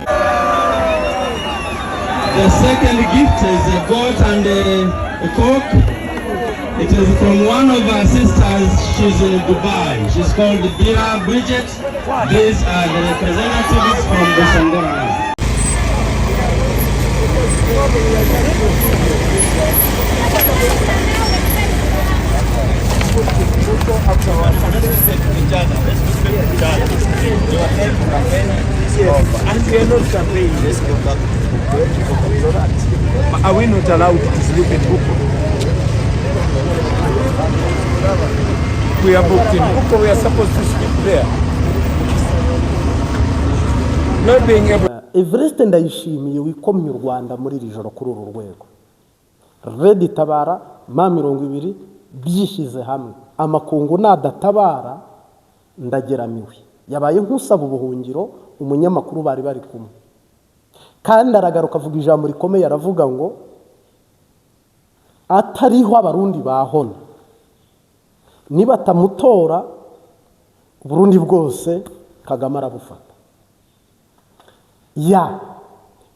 The second gift is a goat and a cock. It is from one of our sisters. She's in Dubai. She's called Bira Bridget. These are the representatives from Busongora. And we are not campaigning. Let's go back. Are we not allowed to sleep in Buko? We are booked in Buko. We are supposed to sleep there. Not being able. Evariste Ndayishimiye wikomye u Rwanda muri iri joro kuri uru rwego, RED Tabara, M20 byishyize hamwe, amakungu nadatabara ndageramiwe. Yabaye nk'usaba ubuhungiro umunyamakuru bari bari kumwe, kandi aragaruka avuga ijambo rikomeye, aravuga ngo atariho Abarundi bahona, nibatamutora Uburundi bwose Kagame arabufata. Ya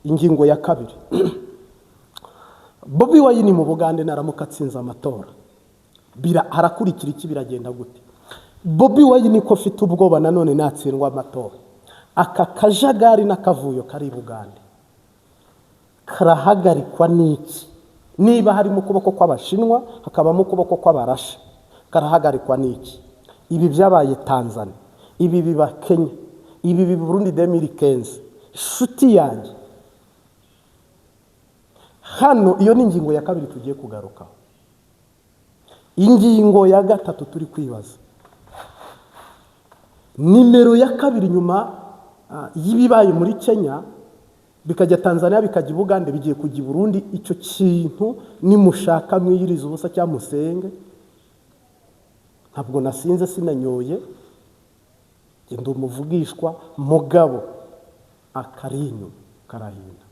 ingingo ya kabiri, Bobi Wine mu Bugande naramuka atsinze amatora, harakurikira iki? Biragenda gute? Bobi Wine ko afite ubwoba nanone natsindwa amatora, aka kajagari n'akavuyo kari i Bugande karahagarikwa n'iki? Niba harimo ukuboko kw'Abashinwa, hakabamo ukuboko kw'Abarasha, karahagarikwa n'iki? Ibi byabaye Tanzania, ibi biba Kenya, ibi biba Burundi 2015. Inshuti yanjye, hano iyo ni ingingo ya kabiri tugiye kugarukaho. Ingingo ya gatatu turi kwibaza, nimero ya kabiri, nyuma y'ibibaye muri Kenya, bikajya Tanzania, bikajya i Bugande, bigiye kujya i Burundi. Icyo kintu nimushaka mwiyirize ubusa cyangwa musenge, ntabwo nasinze, sinanyoye, ndi umuvugishwa. Mugabo akari inyuma karahinda,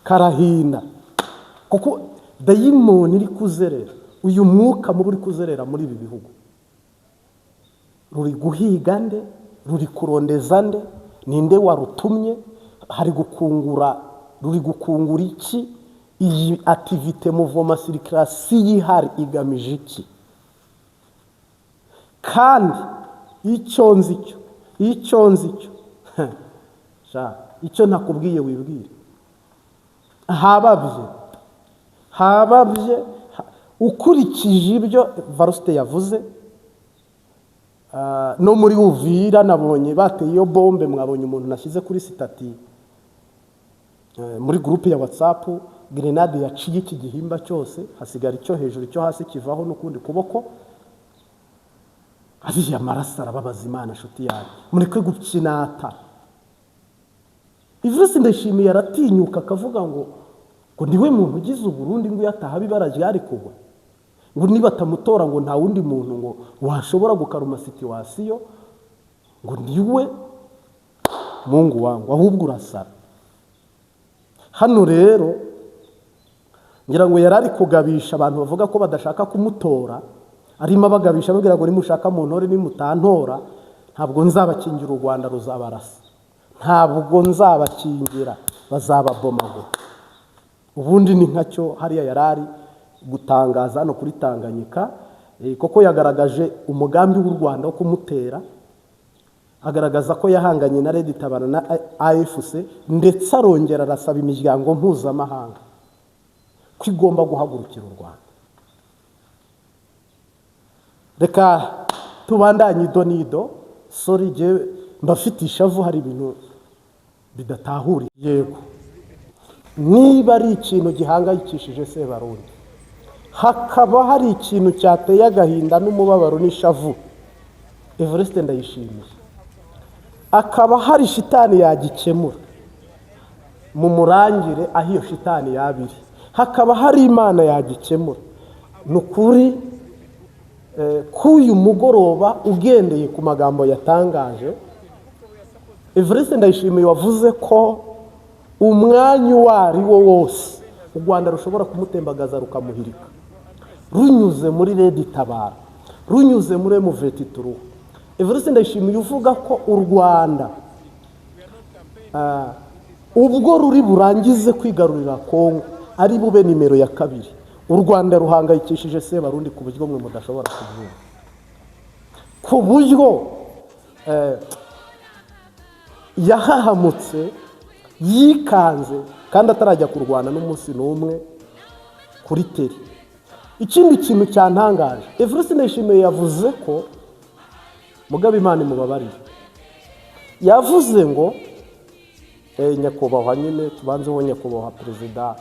karahinda, kuko dayimoni iri kuzerera, uyu mwuka mubi uri kuzerera muri ibi bihugu, ruri guhiga nde? Ruri kurondeza nde? Ninde warutumye? Hari gukungura, ruri gukungura iki? Iyi activité, mouvement, circulation ihari igamije iki? Kandi icyo nzi cyo, icyo nzi cyo, sha, icyo ntakubwiye wibwire, hababye, hababye. Ukurikije ibyo Varisite yavuze, no muri Uvira nabonye bateye iyo bombe. Mwabonye umuntu nashyize kuri status muri groupe ya WhatsApp, grenade yaciye iki gihimba cyose, hasigara icyo hejuru, icyo hasi kivaho n'ukundi kuboko. Ariya maraso arababaza Imana. Nshuti yawe, mureke gukinata. Evariste Ndayishimiye aratinyuka akavuga ngo niwe muntu ugize Uburundi, ngo iyo atahaba ibara ryari kugwa, ngo nibatamutora ngo nta wundi muntu ngo washobora gukaruma situation, ngo niwe. Mungu wangu, ahubwo urasara. Hano rero ngira ngo yari ari kugabisha abantu bavuga ko badashaka kumutora, arimo abagabisha ababwira ngo nimushaka muntore, nimutantora ntabwo nzabakingira, u Rwanda ruzabarasa, ntabwo nzabakingira, bazababomagura. Ubundi ni nkacyo hariya yari ari gutangaza hano kuri Tanganyika, koko yagaragaje umugambi w'u Rwanda wo kumutera, agaragaza ko yahanganye na RED Tabara na AFC, ndetse arongera arasaba imiryango mpuzamahanga ko igomba guhagurukira u Rwanda. Reka tubandanye ido n'ido. Sorry, jyewe mbafite ishavu, hari ibintu bidatahuriye. Yego, niba ari ikintu gihangayikishije Sebarundi, hakaba hari ikintu cyateye agahinda n'umubabaro n'ishavu Evariste Ndayishimiye, akaba hari shitani yagikemura, mu murangire aho iyo shitani yaba iri. Hakaba hari Imana yagikemura. Ni ukuri k'uyu mugoroba, ugendeye ku magambo yatangaje Evariste Ndayishimiye, wavuze ko umwanya uwo ari wo wose u Rwanda rushobora kumutembagaza, rukamuhirika, runyuze muri RED Tabara, runyuze muri M23, Evariste Ndayishimiye uvuga ko u Rwanda ubwo ruri burangize kwigarurira Kongo ari bube nimero ya kabiri. U Rwanda ruhangayikishije Sebarundi ku buryo mwe mudashobora kubyumva, ku buryo yahahamutse, yikanze, kandi atarajya kurwana n'umunsi n'umwe kuri terrain. Ikindi kintu cyantangaje, Evariste Ndayishimiye yavuze ko, Mugabe Imana imubabarire, yavuze ngo nyakubahwa, nyine tubanzeho nyakubahwa Perezida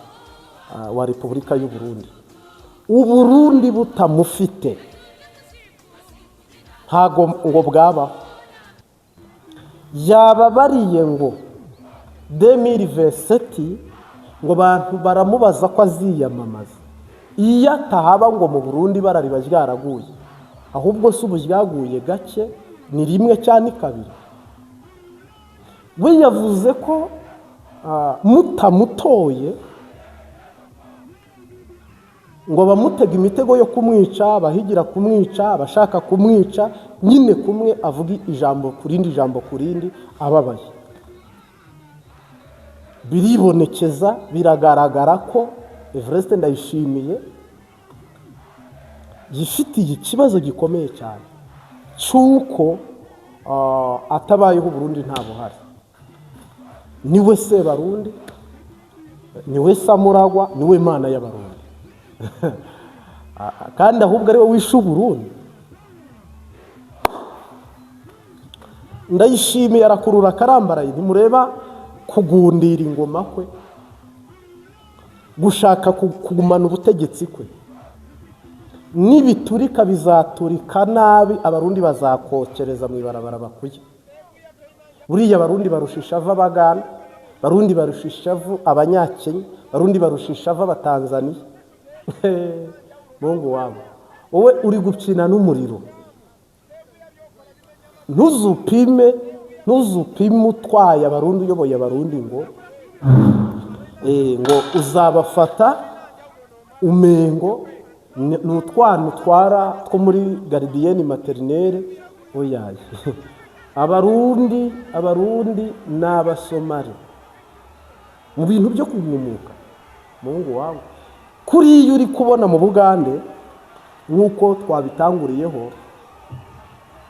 wa Repubulika y'u Burundi, Uburundi butamufite ntago ngo bwabaho. Yababariye ngo 2027, ngo abantu baramubaza ko aziyamamaza, iyo atahaba ngo mu Burundi ibara riba ryaraguye. Ahubwo si ubu ryaguye gake, ni rimwe cyangwa ni kabiri. We yavuze ko mutamutoye ngo bamutega imitego yo kumwica, abahigira kumwica, abashaka kumwica nyine, kumwe avuga ijambo ku rindi, ijambo ku rindi, ababaye. Biribonekeza, biragaragara ko Evariste Ndayishimiye yifitiye ikibazo gikomeye cyane cy'uko atabayeho Burundi nta buhari. Niwe Sebarundi, niwe Samuragwa, niwe Mana y'Abarundi, kandi ahubwo ariwe wishe Uburundi. Ndayishimiye arakurura akarambaraye. Ntimureba kugundira ingoma kwe, gushaka kugumana ubutegetsi kwe? Nibiturika bizaturika nabi, Abarundi bazakokereza mu ibarabara bakuye. Buriya Abarundi barusha ishavu Abaganda, Barundi barusha ishavu Abanyakenya, Barundi barusha ishavu Abatanzaniya. Mungu wabo, wowe uri gukina n'umuriro. Ntuzupime, ntuzupime utwaye Abarundi, uyoboye Abarundi, ngo uzabafata umengo ni utwana utwara two muri gardienne maternelle. Oyaye, Abarundi, Abarundi ni Abasomali mu bintu byo kugumuka. Mungu wawe, kuriya uri kubona mu Bugande, nk'uko twabitanguriyeho,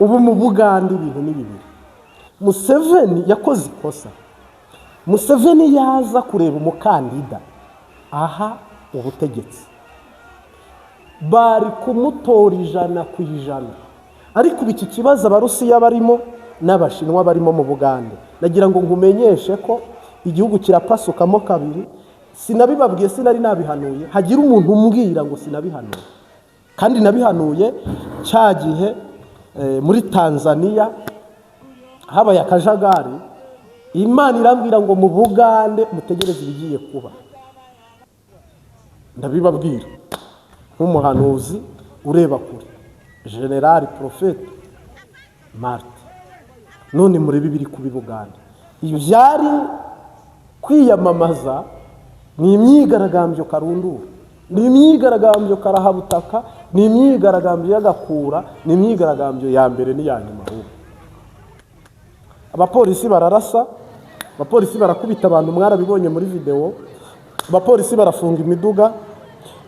ubu mu Bugande ibintu ni bibiri. Museveni yakoze ikosa. Museveni yaza kureba umukandida aha ubutegetsi, bari kumutora 100%. Ariko ubu iki kibazo Abarusiya barimo n'Abashinwa barimo mu Bugande, nagira ngo nkumenyeshe ko igihugu kirapasukamo kabiri. Sinabibabwiye? Sinari nabihanuye? Hagira umuntu umbwira ngo sinabihanuye, kandi nabihanuye cya gihe muri Tanzania habaye akajagari. Imana irambwira ngo mu Bugande mutegereze ibigiye kuba. Ndabibabwira nk'umuhanuzi ureba kure, General Prophète Marite. None murebe ibiri kuba i Bugande. Ibyari kwiyamamaza ni imyigaragambyo karundura, ni imyigaragambyo karahabutaka, ni imyigaragambyo y'agakura, ni imyigaragambyo ya mbere n'iya nyuma. Ahubwo abapolisi bararasa, abapolisi barakubita abantu, mwarabibonye muri videwo. Abapolisi barafunga imiduga,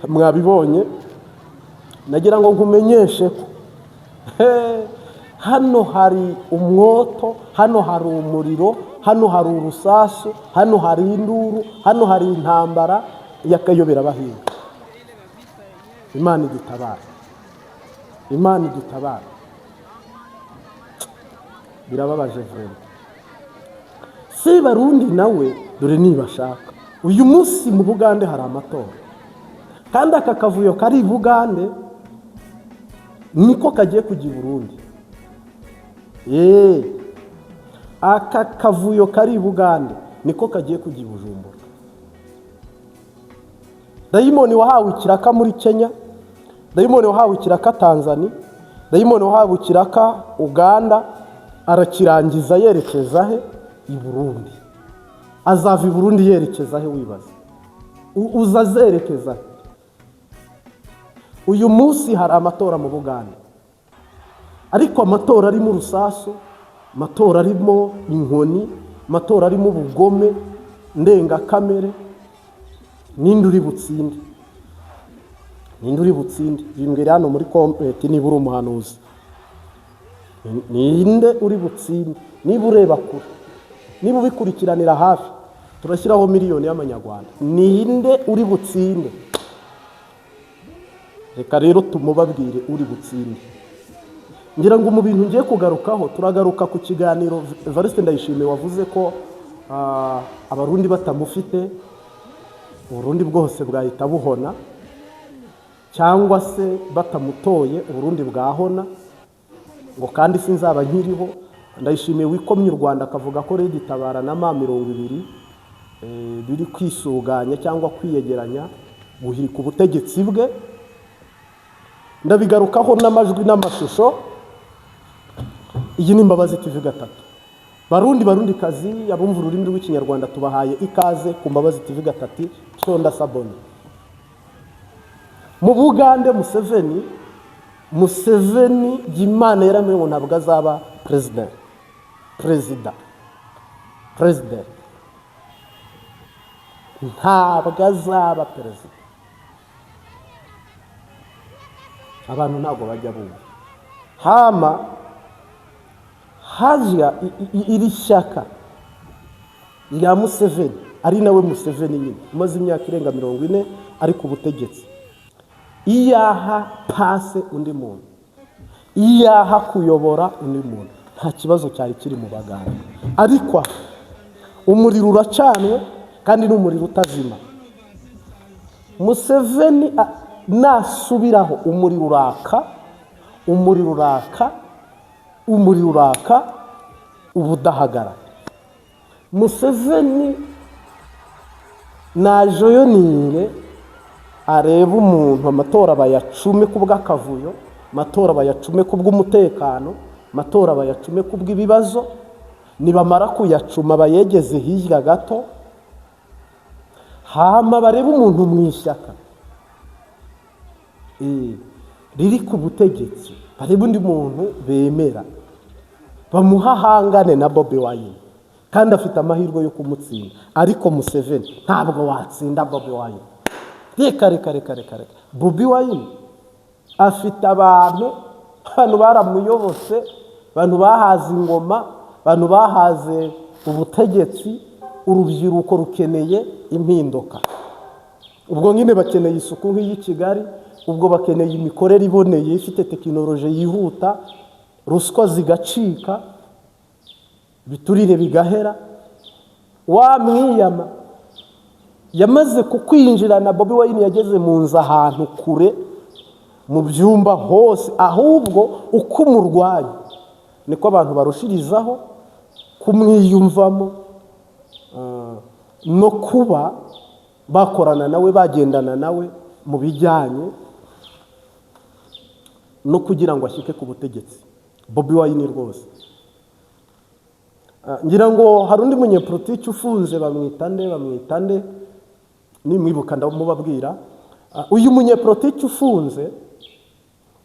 mwabibonye. Nagira ngo nkumenyeshe ko hano hari umwoto, hano hari umuriro, hano hari urusasu, hano hari induru, hano hari intambara y'akayobera bahinga. Imana idutabara, Imana idutabara. Birababaje vraiment. Sebarundi nawe dore nibashaka, uyu munsi mu Bugande hari amatora, kandi aka kavuyo kari i Bugande niko kagiye kujya i Burundi. Aka kavuyo kari i Bugande niko kagiye kujya i Bujumbura. Dayimoni wahawe ikiraka muri Kenya, dayimoni wahawe ikiraka Tanzania, dayimoni wahawe ikiraka Uganda, arakirangiza yerekeza he? I Burundi. Azava i Burundi yerekeza he? Wibaza uza azerekeza he? Uyu munsi hari amatora mu Bugande, ariko amatora arimo urusasu, amatora arimo inkoni. Amatora arimo ubugome ndengakamere. Ninde uri butsinde? Ninde uri butsinde? Bimbwira hano muri comment niba uri umuhanuzi. Ninde uri butsinde? Niba ureba kure, niba ubikurikiranira hafi, turashyiraho miliyoni y'amanyarwanda. Ninde uri butsinde? Reka rero tumubabwire uri butsinde. Ngira ngo mu bintu ngiye kugarukaho, turagaruka ku kiganiro Evariste Ndayishimiye wavuze ko Abarundi batamufite Uburundi bwose bwahita buhona, cyangwa se batamutoye Uburundi bwahona, ngo kandi sinzaba nkiriho. Ndayishimiye wikomye u Rwanda, akavuga ko RED Tabara na M20 biri kwisuganya cyangwa kwiyegeranya guhirika ubutegetsi bwe. Ndabigarukaho n'amajwi n'amashusho. Iyi ni Mbabazi TV 3. Barundi, Barundi kazi, abumva ururimi rw'Ikinyarwanda, tubahaye ikaze ku Mbabazi TV 3. Sonda sabone. Mu Bugande, Museveni, Museveni Imana yaramenye ngo ntabwo azaba perezida, perezida, perezida, ntabwo azaba perezida. Abantu ntabwo bajya bumva. Hama haja iri shyaka rya Museveni, ari nawe Museveni nyine umaze imyaka irenga 40 ari ku butegetsi, iyaha pase undi muntu, iyaha kuyobora undi muntu, nta kibazo cyari kiri mu baganga. Ariko aha, umuriro uracanwe kandi ni umuriro utazima. Museveni nasubiraho, umuriro uraka, umuriro uraka, umuriro uraka ubudahagara. Museveni najoyoninge arebe umuntu, amatora bayacume ku bw'akavuyo, amatora bayacume ku bw'umutekano, amatora bayacume ku bw'ibibazo. Nibamara kuyacuma bayegeze hirya gato, hama barebe umuntu mu ishyaka riri ku butegetsi, barebe undi muntu bemera, bamuha ahangane na Bobi Wine, kandi afite amahirwe yo kumutsinda. Ariko Museveni ntabwo watsinda Bobi Wine. Reka, reka, reka, reka, reka. Bobi Wine afite abantu, abantu baramuyobotse, abantu bahaze ingoma, abantu bahaze ubutegetsi. Urubyiruko rukeneye impinduka. Ubwo nyine bakeneye isuku nk'iyi Kigali, ubwo bakeneye imikorere iboneye ifite tekinoloji yihuta, ruswa zigacika, biturire bigahera. Wa mwiyama yamaze kukwinjirana. Bobi Wine yageze mu nzu ahantu kure, mu byumba hose. Ahubwo uko umurwanya niko abantu barushirizaho kumwiyumvamo no kuba bakorana nawe, bagendana nawe mu bijyanye no kugira ngo ashyike ku butegetsi. Bobi Wine rwose. Ngira ngo hari undi munyepolitiki ufunze, bamwita nde? Bamwita nde? Nimwibuka ndamubabwira. Uyu munyepolitiki ufunze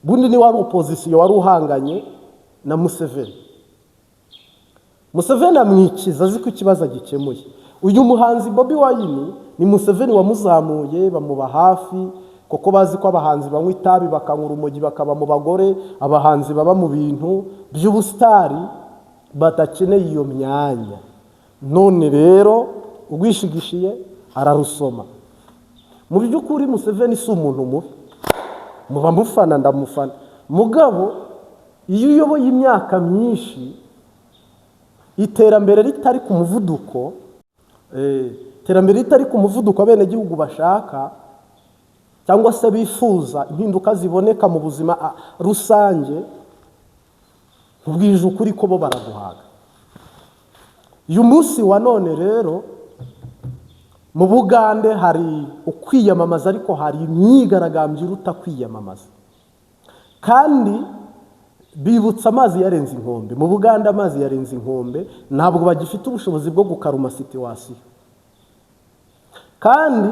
bundi ni wari opozisiyo, wari uhanganye na Museveni. Museveni amwikiza azi ko ikibazo agikemuye. Uyu muhanzi Bobi Wine ni Museveni wamuzamuye, bamuba hafi kuko bazi ko abahanzi banywa itabi, bakanywa urumogi, bakaba mu bagore, abahanzi baba mu bintu by'ubusitari badakeneye iyo myanya. None rero urwishigishiye ararusoma. Mu by'ukuri Museveni si umuntu mubi, muba mufana, ndamufana. Mugabo iyo uyoboye imyaka myinshi, iterambere ritari ku muvuduko, iterambere ritari ku muvuduko abenegihugu bashaka cyangwa se bifuza, impinduka ziboneka mu buzima rusange, ubwije ukuri ko bo baraguhaga. Uyu munsi wa none rero mu Bugande hari ukwiyamamaza, ariko hari imyigaragambyo iruta kwiyamamaza. Kandi bibutsa amazi yarenze inkombe. Mu Bugande amazi yarenze inkombe, ntabwo bagifite ubushobozi bwo gukaruma situation. Kandi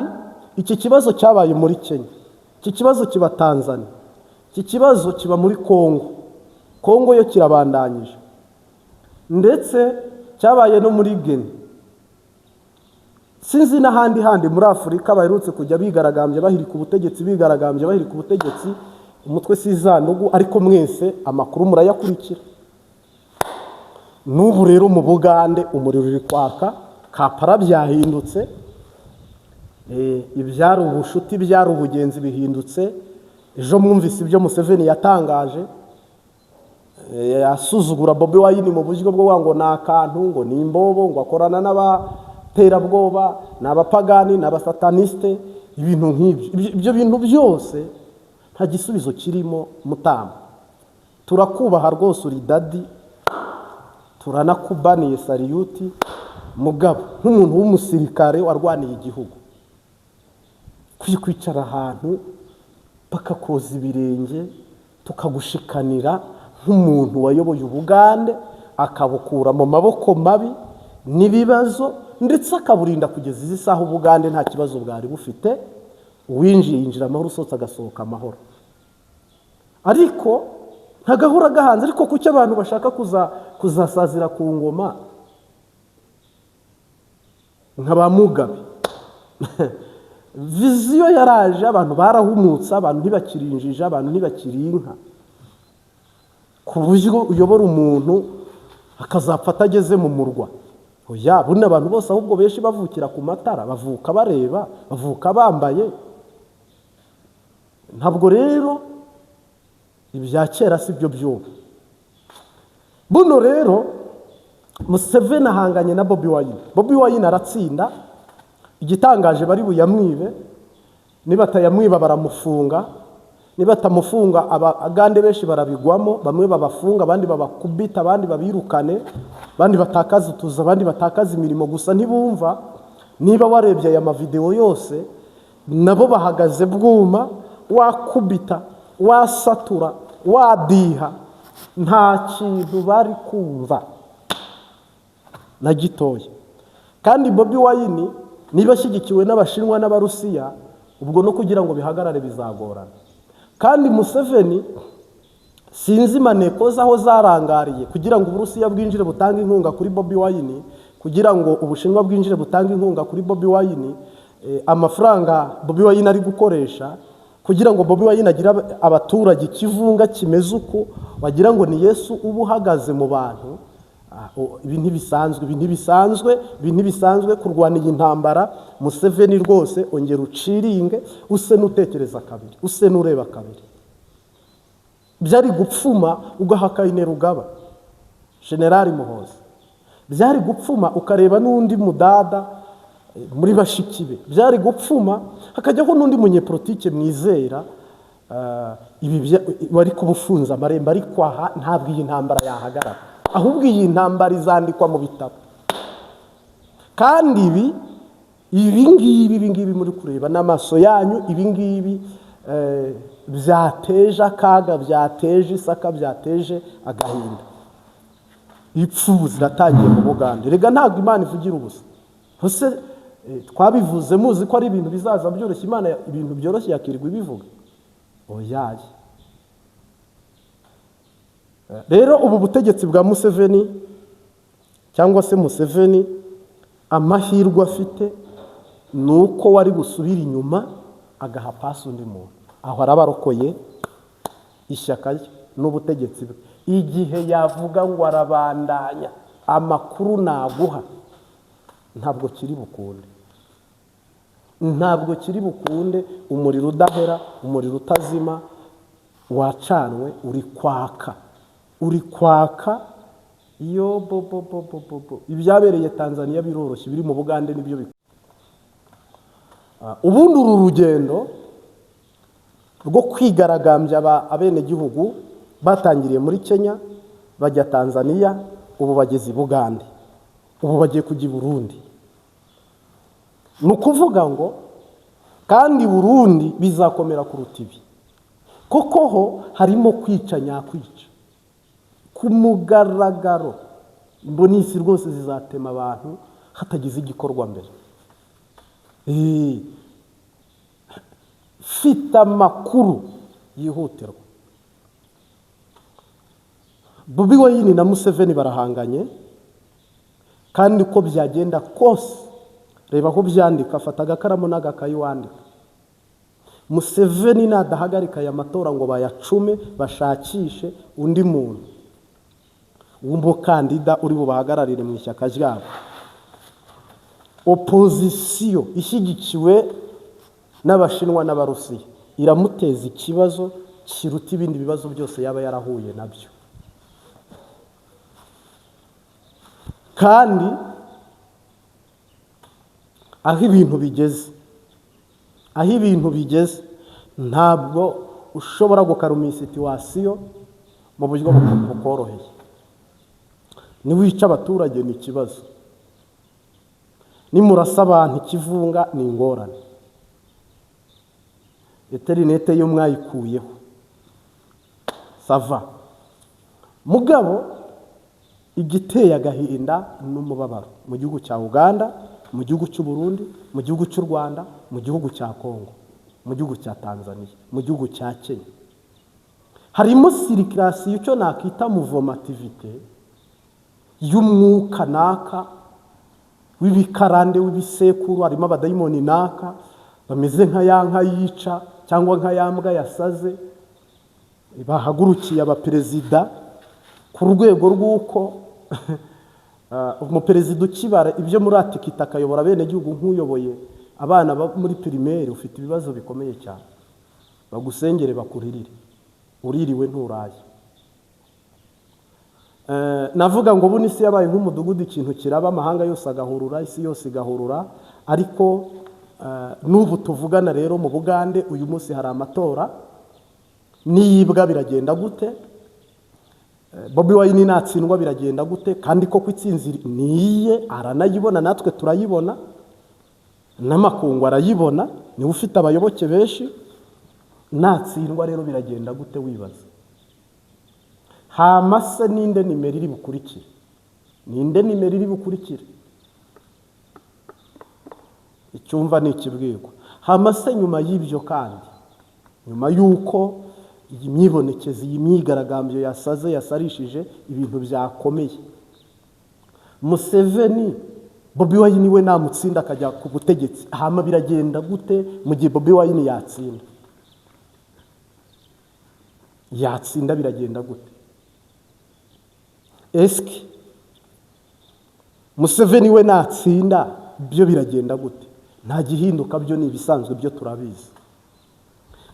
iki kibazo cyabaye muri Kenya, iki kibazo kiba Tanzania, iki kibazo kiba muri Kongo. Kongo yo kirabandanyije. Ndetse Cyabaye no muri Guinea, sinzi n'ahandi handi muri Afurika baherutse kujya bigaragambya bahirika ubutegetsi, bigaragambya bahirika ubutegetsi. Umutwe si izandugu, ariko mwese amakuru murayakurikira. N'ubu rero mu Bugande umuriro uri kwaka, Kampala byahindutse. Ibyari ubushuti, byari ubugenzi bihindutse. Ejo mwumvise ibyo Museveni yatangaje. Asuzugura Bobi Wine mu buryo bwo ngo ni akantu, ngo ni imbobo, ngo akorana n'abaterabwoba, ni abapagani, ni abasatanisite, ibintu nk'ibyo. Ibyo bintu byose nta gisubizo kirimo. Mutamba, turakubaha rwose, uri daddy, turanakubaniye salute. Mugabo nk'umuntu w'umusirikare warwaniye igihugu, kwicara ahantu bakakoza ibirenge, tukagushikanira nk'umuntu wayoboye Ubugande, akabukura mu maboko mabi n'ibibazo, ndetse akaburinda kugeza izi saha. Ubugande nta kibazo bwari bufite, uwinjiye yinjira amahoro, usohotse agasohoka amahoro, ariko ntagahora gahanze. Ariko kuki abantu bashaka kuzasazira ku ngoma nka ba Mugabe? Vision yaraje, abantu barahumutse, abantu ntibakiri injiji, abantu ntibakiri inka, ku buryo uyobora umuntu akazapfa atageze mu murwa. Oya, buno abantu bose ahubwo benshi bavukira ku matara, bavuka bareba, bavuka bambaye. Ntabwo rero ibya kera si byo by'ubu. Buno rero Museveni ahanganye na Bobi Wine, Bobi Wine aratsinda. Igitangaje, bari buyamwibe, nibatayamwiba baramufunga, nibatamufunga Abagande benshi barabigwamo, bamwe babafunga, abandi babakubita, abandi babirukane, abandi batakaza utuzi, abandi batakaza imirimo. Gusa ntibumva. Niba warebye aya mavidewo yose, nabo bahagaze bwuma, wakubita, wasatura, wadiha, nta kintu bari kumva na gitoya. Kandi Bobi Wine niba ashyigikiwe n'Abashinwa n'Abarusiya, ubwo no kugira ngo bihagarare bizagorana. Kandi Museveni sinzi maneko z'aho zarangariye kugira ngo Uburusiya bwinjire butange inkunga kuri Bobi Wine, kugira ngo Ubushinwa bwinjire butange inkunga kuri Bobi Wine. Amafaranga Bobi Wine ari gukoresha kugira ngo Bobi Wine agire abaturage ikivunga kimeze uku, wagira ngo ni Yesu uba uhagaze mu bantu. Ibi ntibisanzwe, ibi ntibisanzwe, ibi ntibisanzwe. Kurwana iyi ntambara, Museveni rwose ongera uciringe, use n'utekereza kabiri, use n'ureba kabiri. Byari gupfuma ugaha Kainerugaba, Generali Muhozi, byari gupfuma ukareba n'undi mudada muri bashiki be, byari gupfuma hakajyaho n'undi munyepolitike mwizera. Ibi wari kuba ufunze amarembo, ariko aha ntabwo iyi ntambara yahagarara, ahubwo iyi ntambara izandikwa mu bitabo. Kandi ibi ngibi, ibi ngibi muri kureba n'amaso yanyu, ibi ngibi byateje akaga, byateje isaka, byateje agahinda, ipfu ziratangiye mu Bugande. Rega ntabwo Imana ivugira ubusa. Hose twabivuze muzi ko ari ibintu bizaza byoroshye. Imana ibintu byoroshye yakirirwa ibivuga? Oyaye. Rero ubu butegetsi bwa Museveni, cyangwa se Museveni, amahirwe afite ni uko wari busubire inyuma agaha pasi undi muntu, aho araba arokoye ishyaka rye n'ubutegetsi bwe. Igihe yavuga ngo arabandanya, amakuru naguha, ntabwo kiri bukunde, ntabwo kiri bukunde. Umuriro udahera, umuriro utazima wacanwe, uri kwaka, uri kwaka. Iyo bo bo bo bo bo bo ibyabereye Tanzania biroroshye, biri mu Bugande nibyo. Ubundi uru rugendo rwo kwigaragambya abenegihugu batangiriye muri Kenya, bajya Tanzania, ubu bageze i Bugande, ubu bagiye kujya i Burundi. Ni ukuvuga ngo kandi Burundi bizakomera kuruta ibi, kuko ho harimo kwica nyakwica ku mugaragaro. Mbonisi rwose zizatema abantu hatagize igikorwa mbere. Mfite amakuru yihutirwa. Bobi Wine na Museveni barahanganye. Kandi uko byagenda kose, reba aho byandika, fata agakaramu n'agakayi wandika: Museveni nadahagarika aya matora ngo bayacume, bashakishe undi muntu w'umukandida uri bubahagararire mu ishyaka ryabo, opozisiyo ishyigikiwe n'Abashinwa n'Abarusiya iramuteza ikibazo kiruta ibindi bibazo byose yaba yarahuye nabyo. Kandi aho ibintu bigeze, ntabwo ushobora gukaruma iyi situation mu buryo bukoroheye. Niwica abaturage ni ikibazo, nimurasa abantu ikivunga ni ingorane. Interinete yo mwayikuyeho, ça va. Mugabo igiteye agahinda n'umubabaro mu gihugu cya Uganda, mu gihugu cy'u Burundi, mu gihugu cy'u Rwanda, mu gihugu cya Kongo, mu gihugu cya Tanzania, mu gihugu cya Kenya, harimo circulation, icyo nakita mouvement, activité y'umwuka naka w'ibikarande, w'ibisekuru. Harimo abadayimoni naka bameze nka ya nka yica cyangwa nka ya mbwa yasaze, bahagurukiye abaperezida ku rwego rw'uko umuperezida ukibara ibyo muri atikita akayobora abenegihugu nk'uyoboye abana bo muri primaire, ufite ibibazo bikomeye cyane. Bagusengere, bakuririre, uririwe nturaye. Navuga ngo ubu isi yabaye nk'umudugudu, ikintu kiraba amahanga yose agahurura, isi yose igahurura. Ariko n'ubu tuvugana rero, mu Bugande uyu munsi hari amatora. Niyibwa biragenda gute? Bobi Wine natsindwa biragenda gute? Kandi koko itsinzi niye, aranayibona, natwe turayibona, n'amakungu arayibona, niwe ufite abayoboke benshi. Natsindwa rero biragenda gute? Wibaza hama se ninde nimero iri bukurikire? Ninde nimero iri bukurikire? Icyumva ni ikibwirwa. Hama se nyuma y'ibyo, kandi nyuma y'uko iyi myibonekezi, iyi myigaragambyo yasaze, yasarishije, ibintu byakomeye, Museveni, Bobi Wine we namutsinda akajya ku butegetsi, hama biragenda gute mu gihe Bobi Wine yatsinda? Biragenda gute? Esike Museveni we natsinda byo biragenda gute? Nta gihinduka, byo ni ibisanzwe, byo turabizi.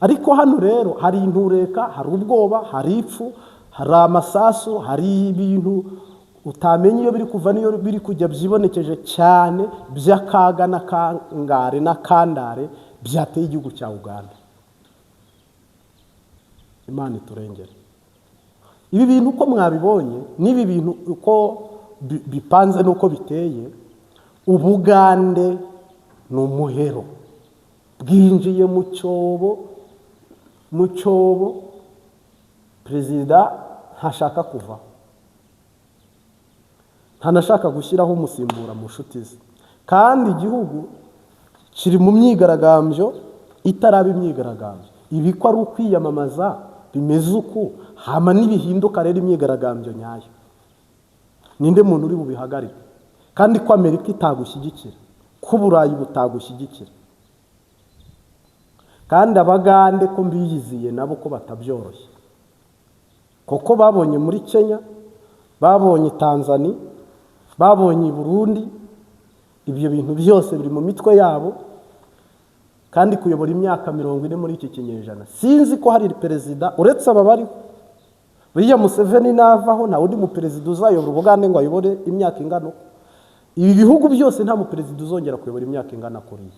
Ariko hano rero hari intureka, hari ubwoba, hari ipfu, hari amasasu, hari ibintu utamenya iyo biri kuva n'iyo biri kujya, byibonekeje cyane by'akaga n'akangare n'akandare byateye igihugu cya Uganda. Imana iturengere. Ibi bintu uko mwabibonye, n'ibi bintu uko bipanze n'uko biteye, Ubugande ni umuhero bwinjiye mu cyobo, mu cyobo. Perezida ntashaka kuva, ntanashaka gushyiraho umusimbura mu nshuti ze, kandi igihugu kiri mu myigaragambyo itaraba imyigaragambyo. Ibi ko ari ukwiyamamaza bimeze uku, hama nibihinduka rero imyigaragambyo nyayo, ninde muntu uri bubihagarike? Kandi ko Amerika itagushyigikira, ko Uburayi butagushyigikira, kandi Abagande ko mbiyiziye nabo ko batabyoroshye, kuko babonye muri Kenya, babonye Tanzania, babonye i Burundi, ibyo bintu byose biri mu mitwe yabo. Kandi kuyobora imyaka 40 muri iki kinyejana, sinzi ko hari perezida uretse aba bariho. Buriya Museveni navaho, nta wundi muperezida uzayobora Ubugande ngo ayobore imyaka ingana uko. Ibi bihugu byose, nta muperezida uzongera kuyobora imyaka ingana kuriya.